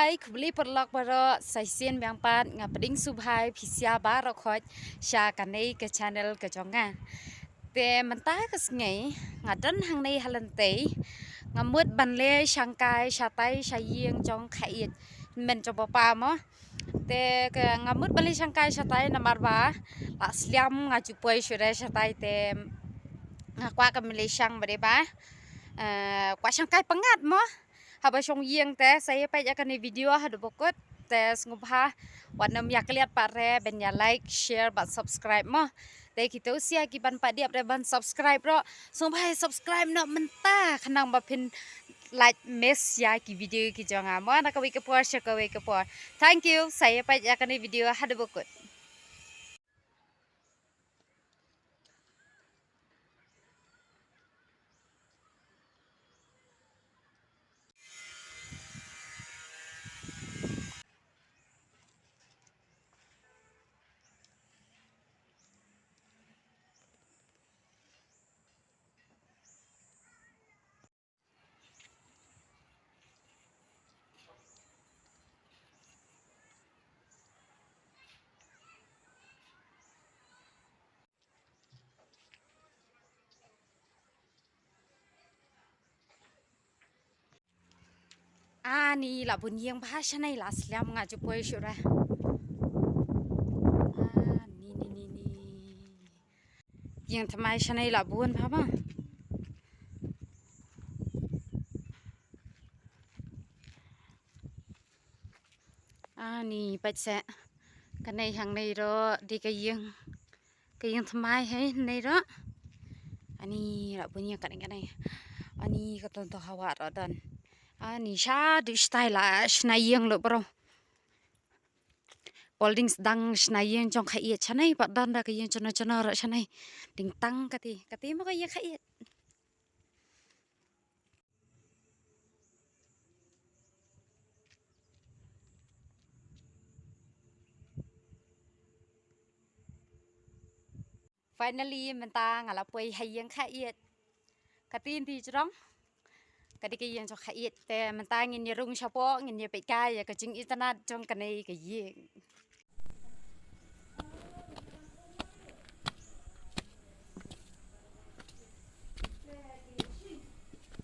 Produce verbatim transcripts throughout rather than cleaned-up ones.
Hai khublei paralok baroh, sa shisien biang pat nga pdiang sngewbha ïa phi sa baroh khoit sha kane ka channel ka jong nga. Te mynta ka sngi nga don hangne ha lynti, nga mut ban leit shangkai shatai sha ïing jong Khaieit, mynta jong papa mo. Te ka nga mut ban leit shangkai shatai namar ba la sliam nga ju poi shuh re shatai te nga kwah ka mlei shang ba dei ba, eh, kwah shangkai pyngngad mo. Haba shong ïing te sa ïa peit ïa kane video haduh ba kut. Te sngewbha wat nym ïa klet pat re ban ïa like, share bad subscribe mo. Te kito sa ki ban pat dep re ban subscribe ruh, sngewbha subscribe noh mynta khnang ba phin lah miss ïa ki video ki jong nga mo, na kawei ka por sha kawei ka por. Thank you, sa ïa peit ïa kane video haduh ba kut. Ani la bun ïing bha shane, la sliam nga ju poi shuh re. Ani ni ni ni. Ïing thymmai shane la bun bha ba. Ani peit se. Kane hangne ruh dei ka ïing, ka ïing thymmai hangne ruh. Ani la bun ïing kane kane. Ani ka ton to hawa ruh don. Ani sha dei shatai la shna ïing lo bro. Building sdang shna ïing jong Khaieit shane, pat don da ka ïing jong jong ruh shane. Ding tang kati, kati mo ka ïing Khaieit. Finally mynta nga la poi ha ïing Khaieit. Kati nti jrong. Kati ka ïing jong Khaieit te mynta ngin ïa rung shapoh, ngin ïa peit kai ïa ka jingitynnad jong kane ka ïing.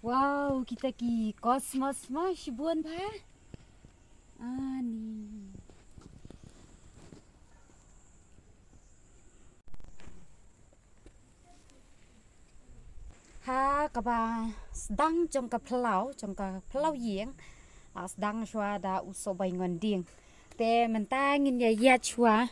Wow, kita ki cosmos ma shibun bha. Ani. Ha kaba sdang jong ka phyllaw, jong ka phyllaw ïing, la sdang shuwa da u sohbai ngon dieng. Te mynta ngin ïa ïaid shuwa.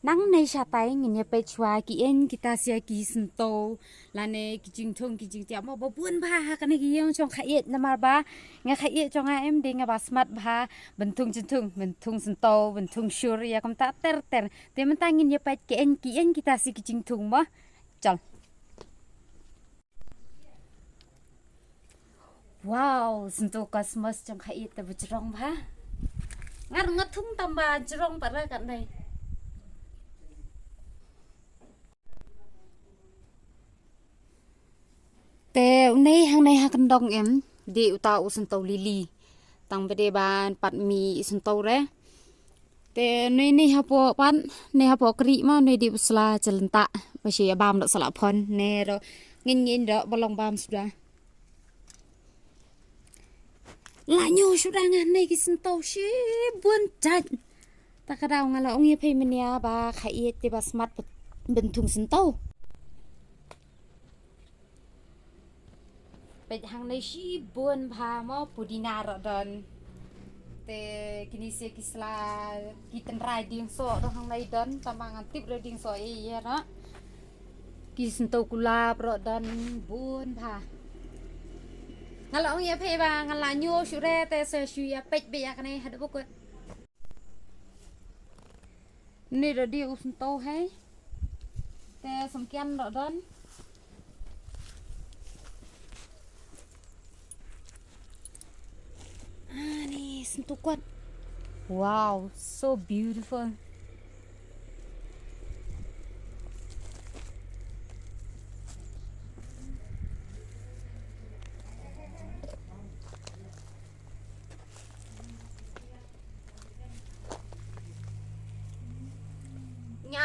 Nangne shatai ngin ïa peit shuwa ki ïeng kita sa ki synto lane ki jingthung ki jingtiap mo ba bun bha ha kane ka ïing jong Khaieit namar ba nga Khaieit jong nga em dei nga ba smat bha ban thung jingthung, ban thung synto, ban thung shur ïa kumta ter ter. Te mynta ngin ïa peit ki ïeng ki ïeng kita sa ki jingthung mo. Chal. Wow, synto cosmos jong Khaieit te ba jrong bha. Ngar nga thung tam ba jrong pat re katne. Te une hangne ha kyndong em dei uta u synto lili. Tang ba dei ban pat mih synto re. Te une ne hapoh pat, ne hapoh kri ma, une dei u sla jylliew ta. Ba shi ïa bam dok sla phon ne ro. Ngin ngin dok ba long bam suda. La ñiew shuh da nga ne ki synto shibun jait. Ta ka daw nga la ong ïa phi mynne ba Khaieit te ba smat ban thung synto. Peit hangne shibun bha mo, pudina ruh don. Te kine sa ki sla ki tynrai dieng soh ruh hangne don, tang ba ngan tip re dieng soh ïa ïa ruh. Ki synto kulap ruh don bun bha. Nga la ong ïa phi ba nga la ñiew shuh re te sa shu ïa peit beit ïa kane haduh ba kut. Ni ruh dei u synto hei. Te samkian ruh don. Ah, ni synto kot. Wow, so beautiful.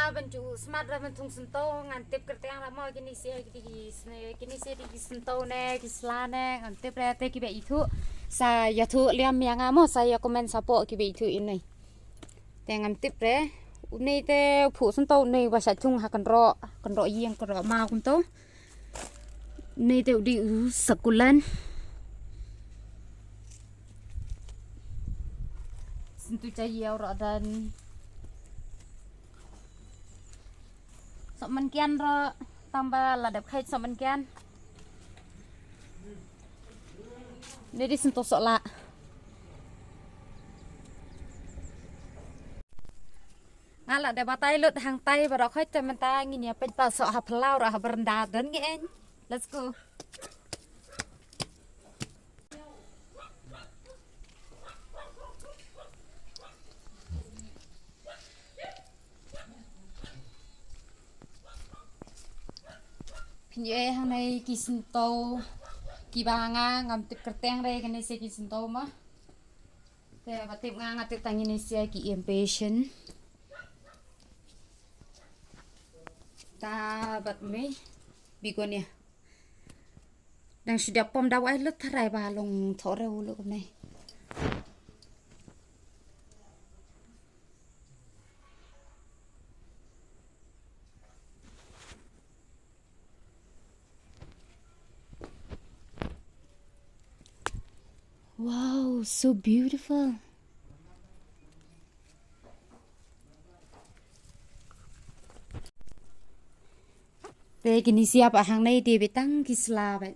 Ban ju smat ra ban thung sento, ngan tip kyrteng ra mo, kine sha ki, ki sne, kine sha ki sento ne, ki sla ne, ngan tip ra te kiba ithuh. Sa ïathuh liam ïa nga mo, sa ïa comment support kiba ithuh ine. Te ngan tip re. Une te phuh sento une ba sha thung ha kynroh, kynroh ïing kynroh maw kumto. Une te u dei u sakulan. Sento cha ïa u roh dan. Sok man kian ro tamba la dep khait sok man kian. Une dei sento sok la. Nga la dep batai lut hangtai baroh khait te mynta ngin ïa peit pat sok ha phyllaw ro ha beranda don ngi en. Let's go. Phin ïoh hangne ki sento kiba nga ngam tip kyrteng re kane se ki sento ma. Te ba tip nga nga tip tang ine se ki impatient. Ta bat me begonia. Dang shu dep pom da wai lut tharai ba long thore u lut kumne. Wow, so beautiful. Te kine sia pat hangne te beit tang ki sla beit.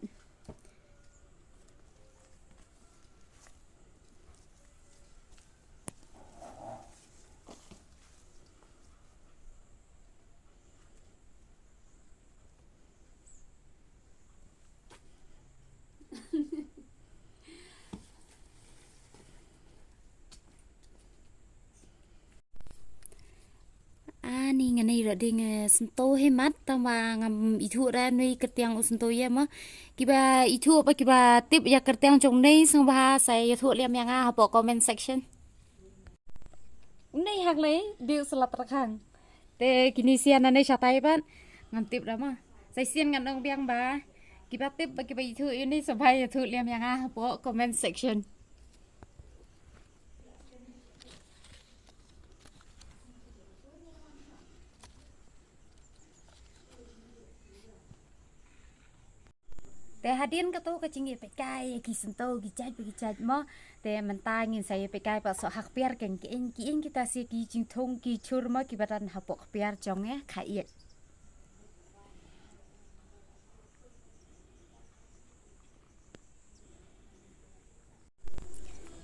Ani ngan ïa ro ding, eh, sento hi mat tang ba ngam ithuh ra nui kyrteng u sento ïa mo. Kiba ithuh ba kiba tip ïa kyrteng jong nui sngewbha sa ïathuh liam ïa nga hapoh comment section. Une hangne dei u sla tyrkhang. Te kine sia nane shatai pat ngan tip ra ma. Sa shisien ngan ong biang ba kiba tip ba kiba ithuh une sngewbha ïathuh liam ïa nga hapoh comment section. Te hadien kato ka jingïapeit kai ki sento ki jait ba ki jait mo. Te mynta ngin sa ïapeit kai pat soh ha kpiar kein kein kein kita sia ki jingthung ki jhur mo kiba don hapoh kpiar jong ngi kha ïeit.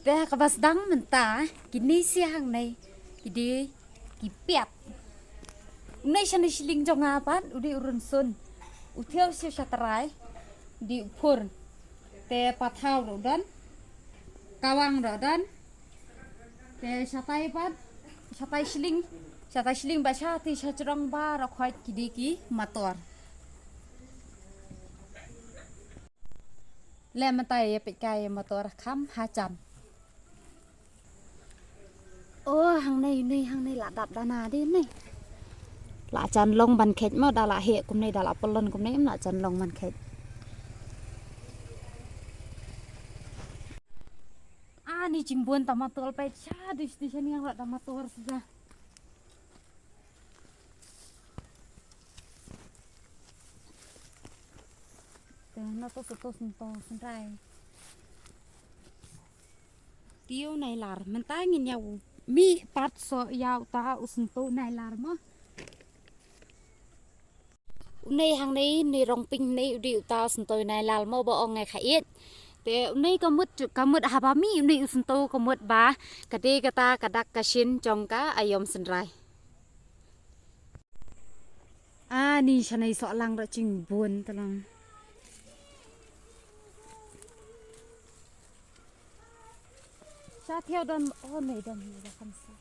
Te ha kaba sdang mynta kine sia hangne ki dei ki piat. Une shane shilling jong nga pat u dei u rynsun. U thiaw sha shatrai u dei u phur. Te pathaw ruh don. Kawang ruh don. Te shatai pat shatai shilling, shatai shilling ba shati shajrong baroh khoit ki dei ki mator. Le mynta ïapeit kai ïa motor kham ha jan. Oh, hangne, une hangne la dap dana de ne. La jan long ban khet mo da la heh kumne da la pynlong kumne em la jan long ban khet. Ani jingbun tamator peit sha dei sha dei sha niang la tamator sha. Te na to soh to soh to soh rai. Tiw nai lar mynta ngin ïa u mih pat soh ïa uta u sento nai lar mo. Une hangne ne rong pink ne u dei uta u sento nai lar mo ba ong ngai kha ïeit. Te une ka mut ka mut haba mih une u sento ka mut ba ka dei kata ka dak ka shin jong ka aïom synrai. Ani shane soh lang da jingbun ta lang. Sha thiaw don, oh, ne don ne da kan sa.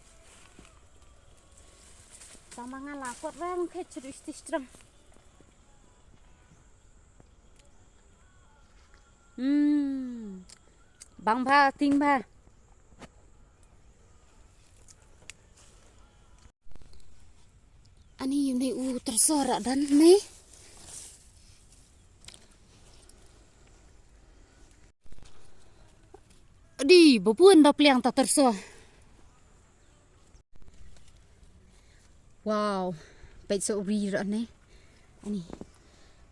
Tama nga la kot rang khe chru sti strang. Hmm. Bang ba ting ba. Ani ym dei u tyrso ra dan ne. Di, ba bun da pliang ta tyrso. Wow, peit sa u ri ra ne. Ani.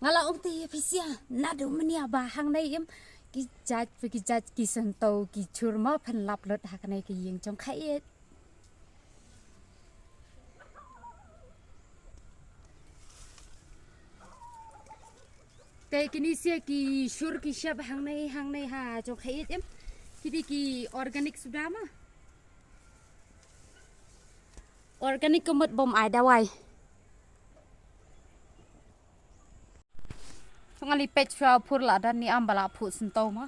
Nga la ong te ïa phi sia, naduh mynne ba hangne em ki jait, ki jait ki sngewthuh ki jhur ma phin lap lut ha kane ka ïing jong khaïit. Te kine sia ki shur ki shep hangne, hangne ha jong khaïit em. Ki dei ki organic suda ma. Organic ka mut bym ai dawai. Nga li peit shuwa phur la dan ni am ba la phuh sngewthuh ma.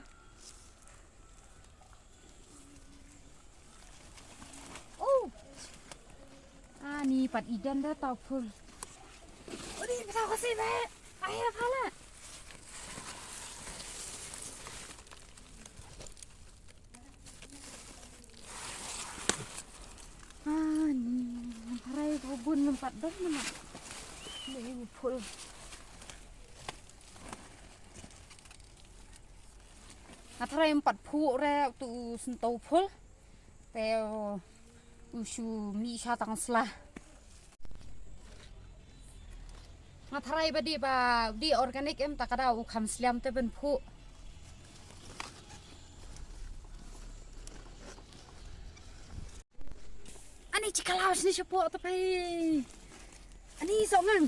Oh. Ani pat i don da tau phur. Odi, patau kasi be. Ai, apa la? Ani, harai ko bun lem pat don mana. Ni phul. Nga tharai ym pat phuh re tu u sngewthuh phul. Te u shu mih sha tang sla. Nga tharai ba dei ba dei organic em ta ka dei u kham slem te ban phuh. Ani chi kalaw sini shapoh ta pai. Ani sok ngang.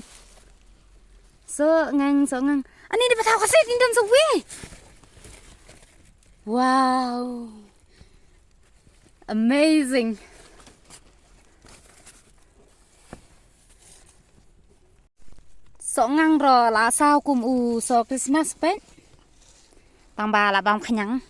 Sok ngang, sok ngang. Ani dei patau kasi ding dan sa wi. Wow. Amazing. Sok ngang ro la saw kum u so Christmas peit. Tang ba la bam khñiang.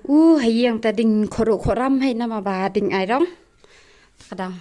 U ha ïing ta ding khoro khoram hai nama ba ding ai rong. Ka dang.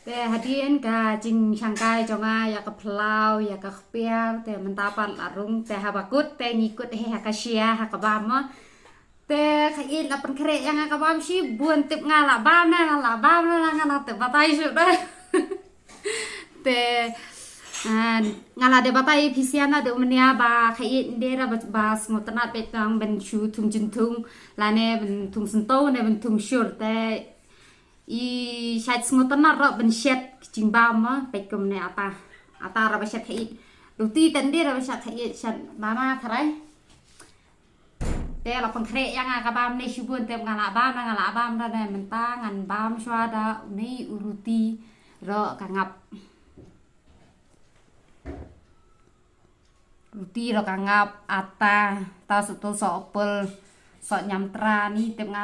Te hadien ka jingshangkai jong nga ïa ka phyllaw ïa ka kpiar te mynta pat la rung te haba kut te ngi kut hi ha ka shia ha ka bam mo. Te khaïit la pynkhreh ïa nga ka bam shibun tip nga la bam ne nga la bam ne nga la tip batai shuh da. Te ah, nga la dep batai phi sia naduh mynne ba khaïit ynde ra ba, ba sngewtynnat peit tang ban shu thung jynthung lane ban thung sngewthuh ne ban thung shur te i shait sngewtynnat ruh ban shet ka jingbam ma peit kumne ata. Ata ra ba shet khaïit. Ruti te ynde ra ba shet khaïit shet mama tharai. Te la pynkhreh ïa nga ka bam ne shibun te nga la bam nga la bam da ne mynta ngan bam shuwa da une u ruti ruh ka ngap. Ruti ruh ka ngap ata ta soh to soh apple soh ñiamtra ni te nga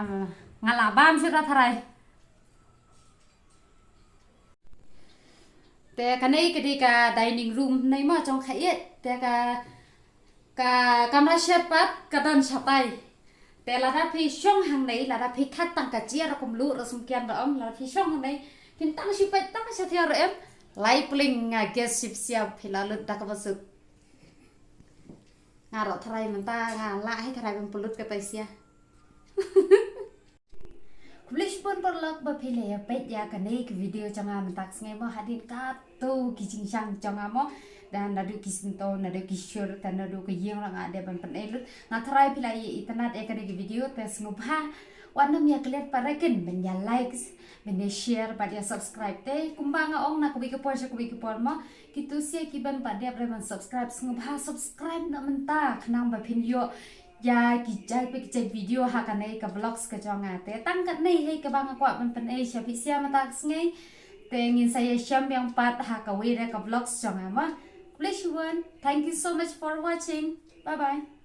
nga la bam shuwa da tharai. Te kane ka dei ka dining room nei ma jong khaïit te ka ka kamra shet pat ka don shatai. Te lada phi shong hangne lada phi khat tang ka chair kum lu ra sum kian ra ong lada phi shong hangne phin tang shi pait tang sha thiar em. Lai pling nga guess ship siap phi la lut da ka basut. Nga ro tharai mynta nga la hai tharai ban pulut ka tai sia. Khublei shibun paralok ba phi la ïa peit ïa kane ka video jong nga mynta ka sngi mo hadien kato ki jingshang jong nga mo. Dan naduh ki sngewthuh naduh ki shur te naduh ka ïing ruh nga dei ban pyneh lut. Nga tharai phi la ïa itynnad ïa kane ka video te sngewbha Wat nym ïa klet pat re kin ban ïa likes, ban ïa share bad ïa subscribe te. Kumba nga ong na kawei ka por sha kawei ka por mo, kito sha kiban pat dep re ban subscribe, sngewbha subscribe na mynta khnang ba phin ïoh ïa ki jait pa ki jait video ha kane ka vlogs ka jong nga te. Tang katne hi kaba nga kwah ban pynei sha phi sha mynta ka sngi. Te ngin sa ïa shem biang pat ha kawei re ka vlogs jong nga mo. Khublei shibun. Thank you so much for watching. Bye bye.